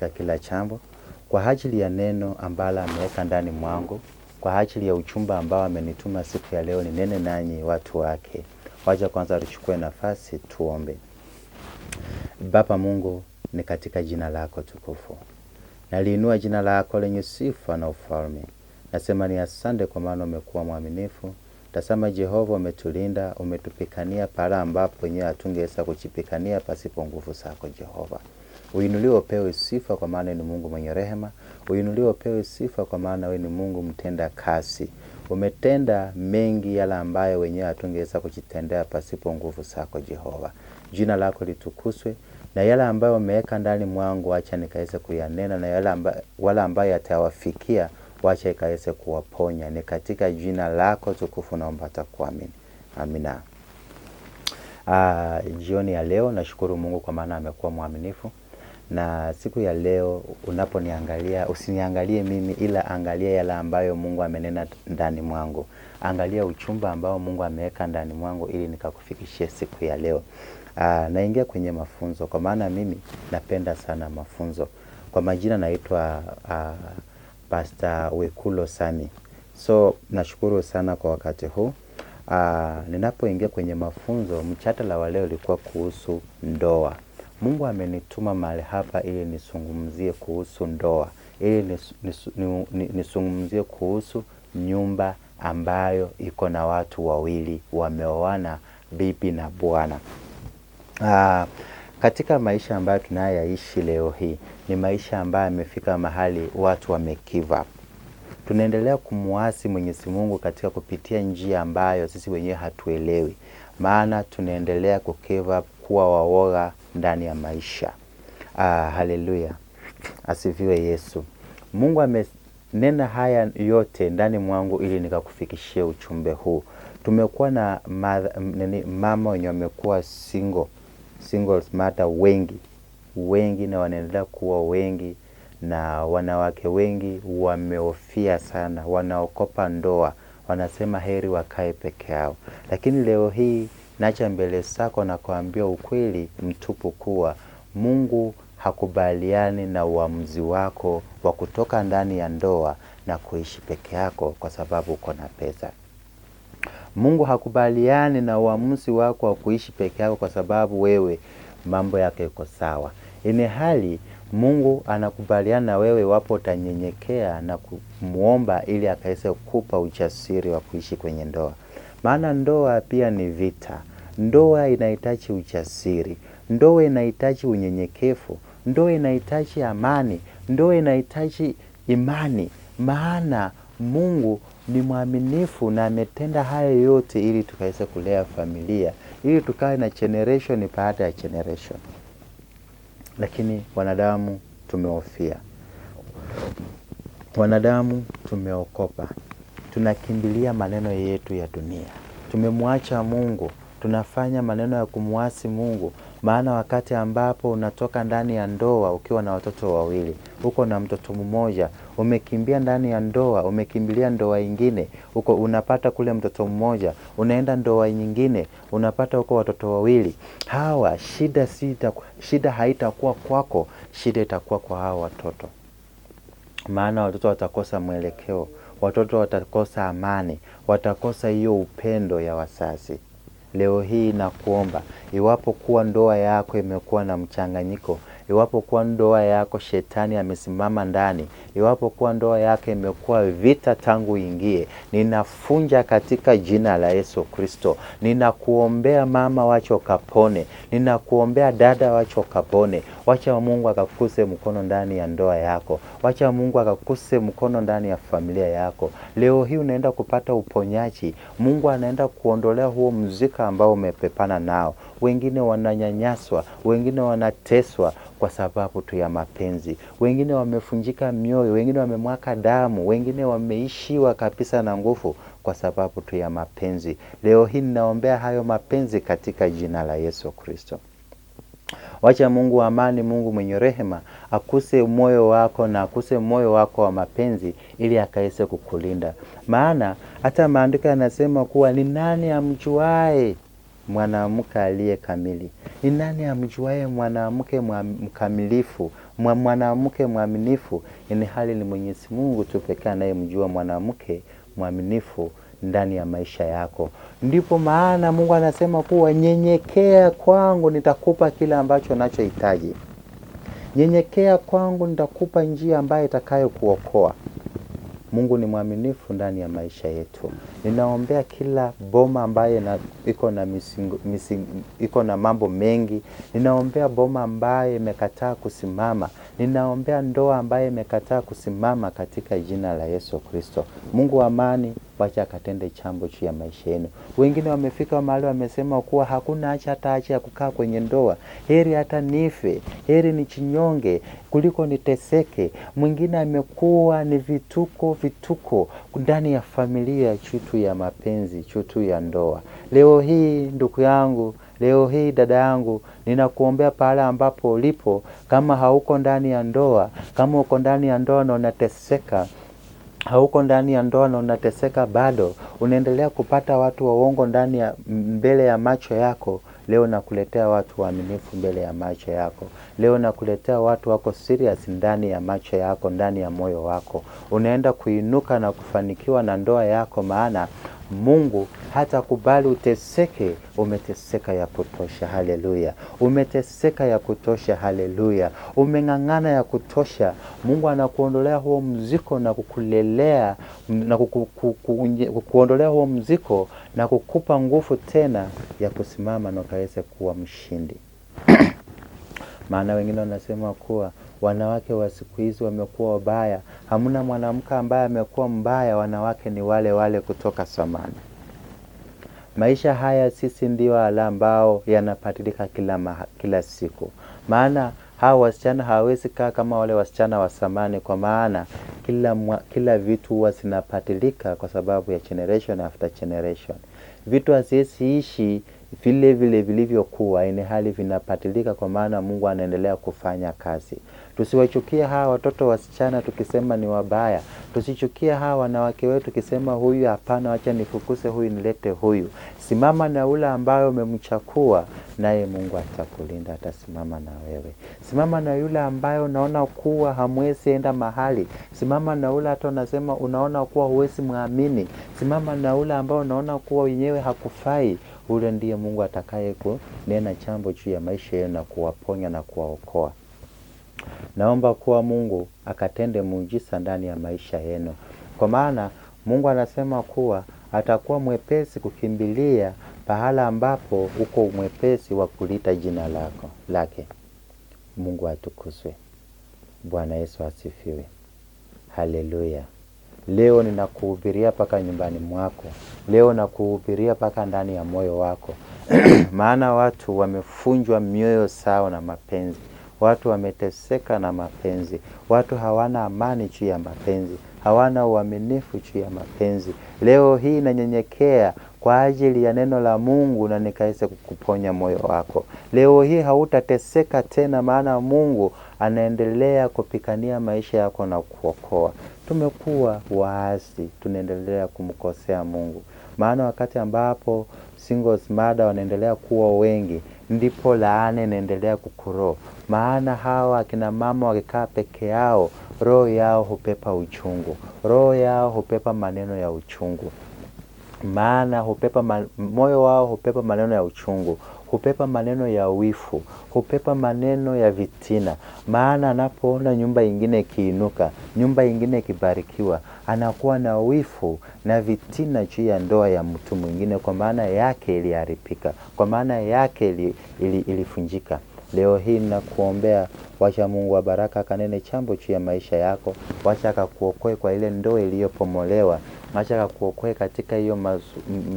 katika kila chambo kwa ajili ya neno ambalo ameweka ndani mwangu, kwa ajili ya uchumba ambao amenituma siku ya leo ninene nanyi watu wake. Wacha kwanza tuchukue nafasi tuombe. Baba Mungu, ni katika jina lako tukufu naliinua jina lako lenye sifa na ufalme. Nasema ni asante kwa maana umekuwa mwaminifu. Tazama Jehova, umetulinda, umetupikania pale ambapo wenyewe hatungeweza kujipikania pasipo nguvu zako Jehova. Uinuliwe upewe sifa kwa maana ni Mungu mwenye rehema. Uinuliwe upewe sifa kwa maana wewe ni Mungu mtenda kasi. Umetenda mengi yale ambayo wenyewe hatungeweza kujitendea pasipo nguvu zako Jehova. Jina lako litukuzwe, na yale ambayo umeweka ndani mwangu acha nikaweze kuyanena, na yale ambayo wale ambayo yatawafikia wacha ikaweze kuwaponya. Ni katika jina lako tukufu naomba takuamini. Amina. Jioni ya leo nashukuru Mungu kwa maana amekuwa mwaminifu. Na siku ya leo unaponiangalia, usiniangalie mimi, ila angalia yale ambayo Mungu amenena ndani mwangu. Angalia uchumba ambao Mungu ameweka ndani mwangu ili nikakufikishie siku ya leo. Naingia kwenye mafunzo kwa maana mimi napenda sana mafunzo. Kwa majina naitwa Pastor Wekulo Sami. So nashukuru sana kwa wakati huu. Ninapoingia kwenye mafunzo, mjadala wa leo ulikuwa kuhusu ndoa. Mungu amenituma mahali hapa ili nisungumzie kuhusu ndoa, ili nisungumzie kuhusu nyumba ambayo iko na watu wawili wameoana, bibi na bwana. Katika maisha ambayo tunayoyaishi leo hii ni maisha ambayo yamefika mahali watu wame give up. Tunaendelea kumuasi Mwenyezi Mungu katika kupitia njia ambayo sisi wenyewe hatuelewi, maana tunaendelea ku give up, kuwa waoga ndani ya maisha. Haleluya, asifiwe Yesu. Mungu amenena haya yote ndani mwangu ili nikakufikishie ujumbe huu. Tumekuwa na mama wenye wamekuwa singles mother wengi wengi, na wanaendelea kuwa wengi, na wanawake wengi wamehofia sana, wanaokopa ndoa, wanasema heri wakae peke yao. Lakini leo hii nacha mbele zako na kuambia ukweli mtupu kuwa Mungu hakubaliani na uamuzi wako wa kutoka ndani ya ndoa na kuishi peke yako kwa sababu uko na pesa. Mungu hakubaliani na uamuzi wako wa kuishi peke yako kwa sababu wewe mambo yako iko sawa. Ini hali Mungu anakubaliana na wewe iwapo utanyenyekea na kumuomba ili akaweze kukupa ujasiri wa kuishi kwenye ndoa. Maana ndoa pia ni vita. Ndoa inahitaji ujasiri. Ndoa inahitaji unyenyekevu. Ndoa inahitaji amani. Ndoa inahitaji imani. Maana Mungu ni mwaminifu na ametenda haya yote ili tukaweze kulea familia, ili tukae na generation baada ya generation. Lakini wanadamu tumehofia, wanadamu tumeokopa, tunakimbilia maneno yetu ya dunia, tumemwacha Mungu, tunafanya maneno ya kumwasi Mungu. Maana wakati ambapo unatoka ndani ya ndoa ukiwa na watoto wawili, uko na mtoto mmoja, umekimbia ndani ya ndoa, umekimbilia ndoa ingine, uko unapata kule mtoto mmoja, unaenda ndoa nyingine, unapata huko watoto wawili. Hawa shida haitakuwa kwako, shida itakuwa kwa hawa watoto. Maana watoto watakosa mwelekeo, watoto watakosa amani, watakosa hiyo upendo ya wazazi. Leo hii nakuomba, iwapo kuwa ndoa yako imekuwa na mchanganyiko, iwapo kuwa ndoa yako shetani amesimama ndani, iwapo kuwa ndoa yako imekuwa vita tangu ingie, ninafunja katika jina la Yesu Kristo. Ninakuombea mama, wacha ukapone. Ninakuombea dada, wacha ukapone. Wacha Mungu akakuse mkono ndani ya ndoa yako. Wacha Mungu akakuse mkono ndani ya familia yako. Leo hii unaenda kupata uponyaji. Mungu anaenda kuondolea huo mzika ambao umepepana nao. Wengine wananyanyaswa, wengine wanateswa kwa sababu tu ya mapenzi. Wengine wamefunjika mioyo, wengine wamemwaka damu, wengine wameishiwa kabisa na nguvu kwa sababu tu ya mapenzi. Leo hii ninaombea hayo mapenzi katika jina la Yesu Kristo. Wacha Mungu wa amani, Mungu mwenye rehema, akuse moyo wako na akuse moyo wako wa mapenzi ili akaweze kukulinda. Maana hata maandiko yanasema kuwa ni nani amjuae mwanamke aliye kamili? Ni nani amjuae mwanamke mkamilifu, mwanamke mwaminifu, ni hali ni Mwenyezi Mungu tu pekee anayemjua mwanamke mwaminifu ndani ya maisha yako. Ndipo maana Mungu anasema kuwa nyenyekea kwangu, nitakupa kila ambacho unachohitaji. Nyenyekea kwangu, nitakupa njia ambayo itakayokuokoa. Mungu ni mwaminifu ndani ya maisha yetu. Ninaombea kila boma ambayo iko na mambo mengi. Ninaombea boma ambayo imekataa kusimama. Ninaombea ndoa ambayo imekataa kusimama katika jina la Yesu Kristo. Mungu wa amani, wacha akatende chambo juu ya maisha yenu. Wengine wamefika mahali wamesema kuwa hakuna haja hata haja ya kukaa kwenye ndoa. Heri hata nife, heri nichinyonge kuliko niteseke. Mwingine amekuwa ni vituko vituko ndani ya familia, chutu ya mapenzi, chutu ya ndoa. Leo hii ndugu yangu, leo hii dada yangu, ninakuombea pahala ambapo ulipo, kama hauko ndani ya ndoa, kama uko ndani ya ndoa na unateseka, hauko ndani ya ndoa na unateseka bado, unaendelea kupata watu waongo ndani ya mbele ya macho yako. Leo nakuletea watu waaminifu mbele ya macho yako. Leo nakuletea watu wako serious ndani ya macho yako, ndani ya moyo wako. Unaenda kuinuka na kufanikiwa na ndoa yako, maana Mungu hatakubali uteseke. Umeteseka ya kutosha, haleluya. Umeteseka ya kutosha, haleluya. Umeng'ang'ana ya kutosha. Mungu anakuondolea huo mzigo na kukulelea na kukuondolea huo mzigo na kukupa nguvu tena ya kusimama na ukaweze kuwa mshindi. Maana wengine wanasema kuwa wanawake wa siku hizi wamekuwa wabaya. Hamna mwanamke ambaye amekuwa mbaya, wanawake ni wale wale kutoka zamani. Maisha haya sisi ndio wale ambao yanabadilika kila siku. Maana hawa wasichana hawawezi kaa kama wale wasichana wa zamani, kwa maana kila vitu huwa zinabadilika kwa sababu ya generation after generation. Vitu haziishi vile vile vilivyokuwa, ni hali vinabadilika, kwa maana Mungu anaendelea kufanya kazi. Tusiwachukie hawa watoto wasichana tukisema ni wabaya. Tusichukie hawa wanawake wetu tukisema huyu hapana, wacha nifukuse huyu nilete huyu. Simama na ule ambaye umemchakua, naye Mungu atakulinda, atasimama na wewe. Simama na yule ambaye unaona kuwa hamwezi enda mahali. Simama na ule hata unasema unaona kuwa huwezi muamini. Simama na ule ambaye unaona kuwa wenyewe hakufai. Ule ndiye Mungu atakaye kunena chambo juu ya maisha yenu na kuwaponya na kuwaokoa. Naomba kuwa Mungu akatende muujiza ndani ya maisha yenu. Kwa maana Mungu anasema kuwa atakuwa mwepesi kukimbilia pahala ambapo uko mwepesi wa kulita jina lake. Mungu atukuzwe. Bwana Yesu asifiwe. Haleluya. Leo ninakuhubiria paka nyumbani mwako. Leo nakuhubiria paka ndani ya moyo wako. Maana watu wamefunjwa mioyo sawa na mapenzi. Watu wameteseka na mapenzi. Watu hawana amani juu ya mapenzi. Hawana uaminifu juu ya mapenzi. Leo hii nanyenyekea kwa ajili ya neno la Mungu na nikaweze kukuponya moyo wako. Leo hii hautateseka tena, maana Mungu anaendelea kupigania maisha yako na kuokoa. Tumekuwa waasi, tunaendelea kumkosea Mungu. Maana wakati ambapo singles mother wanaendelea kuwa wengi, ndipo laana inaendelea kukuro. Maana hawa akina mama wakikaa peke yao, roho yao hupepa uchungu. Roho yao hupepa maneno ya uchungu. Maana hupepa moyo wao hupepa maneno ya uchungu, hupepa maneno ya wifu, hupepa maneno ya vitina. Maana anapoona nyumba ingine ikiinuka, nyumba ingine ikibarikiwa, anakuwa na wifu na vitina juu ya ndoa ya mtu mwingine, kwa maana yake iliharibika, kwa maana yake ilifunjika. Leo hii ninakuombea, wacha Mungu wa baraka akanene chambo juu ya maisha yako. Wacha akakuokoe kwa ile ndoa iliyopomolewa. Wacha akakuokoe katika hiyo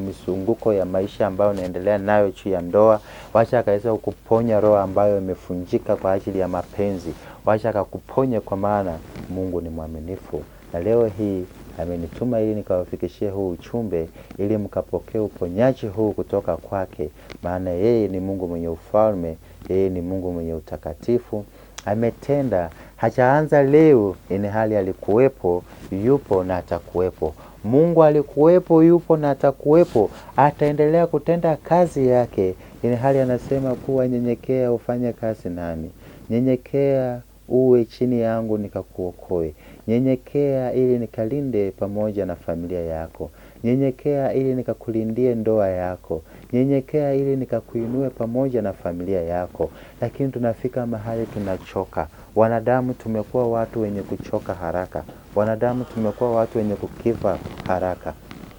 misunguko ya maisha ambayo unaendelea nayo juu ya ndoa. Wacha akaweza kukuponya roho ambayo imefunjika kwa ajili ya mapenzi. Wacha akakuponye, kwa maana Mungu ni mwaminifu. Na leo hii amenituma ili nikawafikishie huu ujumbe, ili mkapokee uponyaji huu kutoka kwake. Maana yeye ni Mungu mwenye ufalme, yeye ni Mungu mwenye utakatifu. Ametenda, hajaanza leo, ni hali alikuwepo, yupo na atakuwepo. Mungu alikuwepo, yupo na atakuwepo. Ataendelea kutenda kazi yake. Ni hali anasema kuwa nyenyekea ufanye kazi nami. Nyenyekea uwe chini yangu nikakuokoe. Nyenyekea ili nikalinde pamoja na familia yako. Nyenyekea ili nikakulindie ndoa yako. Nyenyekea ili nikakuinue pamoja na familia yako. Lakini tunafika mahali tunachoka. Wanadamu tumekuwa watu wenye kuchoka haraka. Wanadamu tumekuwa watu wenye kukiva haraka.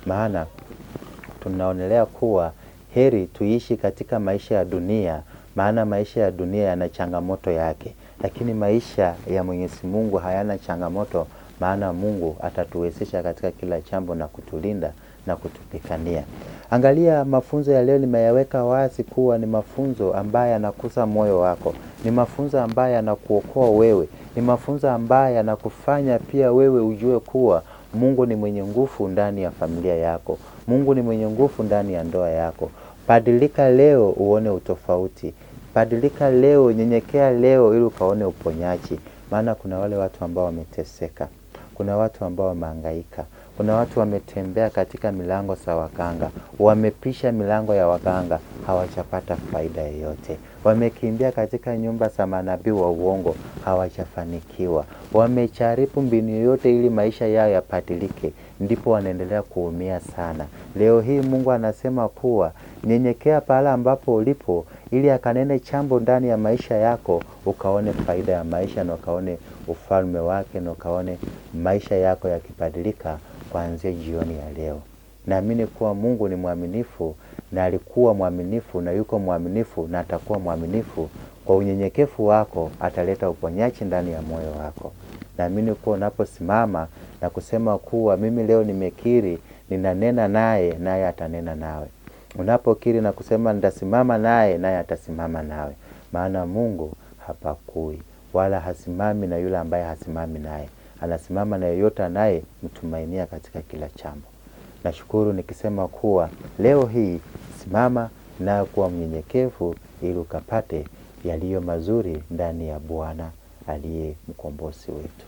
Maana tunaonelea kuwa heri tuishi katika maisha ya dunia, maana maisha ya dunia yana changamoto yake. Lakini maisha ya Mwenyezi Mungu hayana changamoto, maana Mungu atatuwezesha katika kila jambo na kutulinda na kutupigania. Angalia, mafunzo ya leo nimeyaweka wazi kuwa ni mafunzo ambayo yanakuza moyo wako, ni mafunzo ambayo yanakuokoa wewe, ni mafunzo ambayo yanakufanya pia wewe ujue kuwa Mungu ni mwenye nguvu ndani ya familia yako. Mungu ni mwenye nguvu ndani ya ndoa yako. Badilika leo uone utofauti. Badilika leo, nyenyekea leo ili ukaone uponyaji. Maana kuna wale watu ambao wameteseka, kuna watu ambao wamehangaika, kuna watu wametembea katika milango za waganga, wamepisha milango ya waganga, hawajapata faida yoyote. Wamekimbia katika nyumba za manabii wa uongo, hawajafanikiwa. Wamejaribu mbinu yoyote ili maisha yao yabadilike, ndipo wanaendelea kuumia sana. Leo hii Mungu anasema kuwa nyenyekea pahala ambapo ulipo, ili akanene chambo ndani ya maisha yako, ukaone faida ya maisha na ukaone ufalme wake na ukaone maisha yako yakibadilika kuanzia jioni ya leo. Naamini kuwa Mungu ni mwaminifu, na alikuwa mwaminifu na yuko mwaminifu na atakuwa mwaminifu. Kwa unyenyekevu wako ataleta uponyaji ndani ya moyo wako. Naamini kuwa unaposimama na kusema kuwa mimi leo nimekiri, ninanena naye, naye atanena nawe. Unapokiri na kusema nitasimama naye, naye atasimama nawe. Maana Mungu hapakui wala hasimami na yule ambaye hasimami naye. Anasimama na yeyote anayemtumainia katika kila jambo. Nashukuru nikisema kuwa leo hii simama na kuwa mnyenyekevu ili ukapate yaliyo mazuri ndani ya Bwana aliye mkombozi wetu.